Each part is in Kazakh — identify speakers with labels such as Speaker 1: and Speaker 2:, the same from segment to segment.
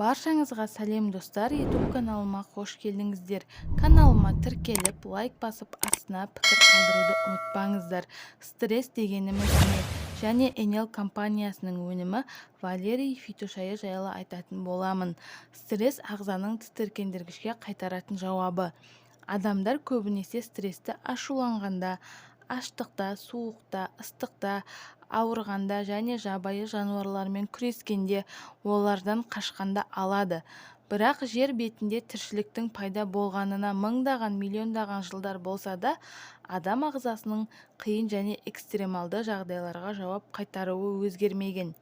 Speaker 1: Баршаңызға сәлем, достар! YouTube каналыма қош келдіңіздер! Каналыма тіркеліп, лайк басып, астына пікір қалдыруды ұмытпаңыздар. Стресс дегеніміз не және Энел компаниясының өнімі Валерий фитошайы жайлы айтатын боламын. Стресс – ағзаның тітіркендіргішке қайтаратын жауабы. Адамдар көбінесе стрессті ашуланғанда, аштықта, суықта, ыстықта, ауырғанда және жабайы жануарлармен күрескенде, олардан қашқанда алады. Бірақ жер бетінде тіршіліктің пайда болғанына мыңдаған, миллиондаған жылдар болса да, адам ағзасының қиын және экстремалды жағдайларға жауап қайтаруы өзгермеген.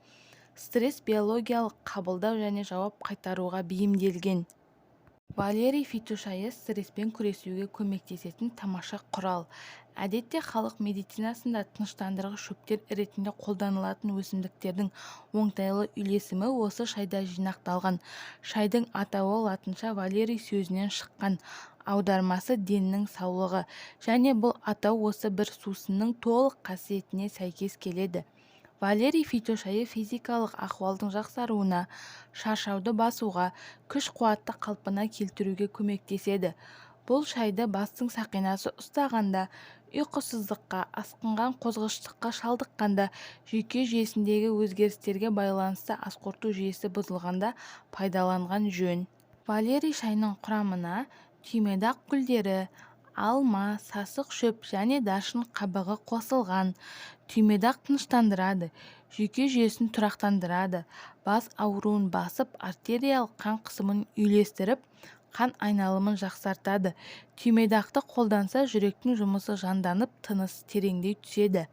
Speaker 1: Стресс биологиялық қабылдау және жауап қайтаруға бейімделген. Валерий фитошайы – стресспен күресуге көмектесетін тамаша құрал. Әдетте халық медицинасында тыныштандырғыш шөптер ретінде қолданылатын өсімдіктердің оңтайлы үйлесімі осы шайда жинақталған. Шайдың атауы латынша валерий сөзінен шыққан, аудармасы деннің саулығы және бұл атау осы бір сусынның толық қасиетіне сәйкес келеді. Валерий фитошайы физикалық ахуалдың жақсаруына, шаршауды басуға, күш-қуатты қалпына келтіруге көмектеседі. Бұл шайды бастың сақинасы ұстағанда, ұйқысыздыққа, асқынған қозғыштыққа шалдыққанда, жүйке жүйесіндегі өзгерістерге байланысты асқорыту жүйесі бұзылғанда пайдаланған жөн. Валерий шайының құрамына түймедақ гүлдері, алма, сасық шөп және даршын қабығы қосылған. Түймедақ тыныштандырады, жүйке жүйесін тұрақтандырады, бас ауруын басып, артериялық қан қысымын үйлестіріп, қан айналымын жақсартады. Түймедақты қолданса, жүректің жұмысы жанданып, тынысы тереңдей түседі.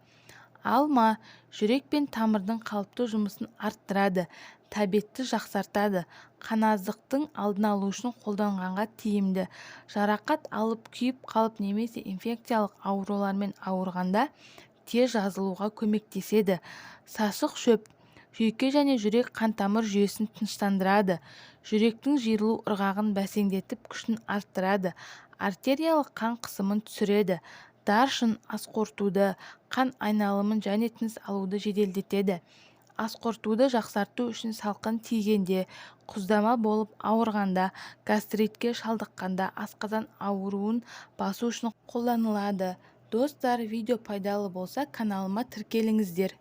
Speaker 1: Алма жүрек пен тамырдың қалыпты жұмысын арттырады, тәбетті жақсартады, қаназдықтың алдын алу үшін қолданғанға тиімді. Жарақат алып, күйіп қалып немесе инфекциялық аурулармен ауырғанда тез жазылуға көмектеседі. Сасық шөп жүйке және жүрек қан-тамыр жүйесін тыныштандырады, жүректің жиырылу ырғағын бәсеңдетіп, күшін арттырады, артериялық қан қысымын түсіреді. Даршын асқорытуды, қан айналымын және тыныс алуды жеделдетеді. Асқорытуды жақсарту үшін салқын тигенде, құздама болып ауырғанда, гастритке шалдыққанда, асқазан ауруын басу үшін қолданылады. Достар, видео пайдалы болса, каналыма тіркеліңіздер.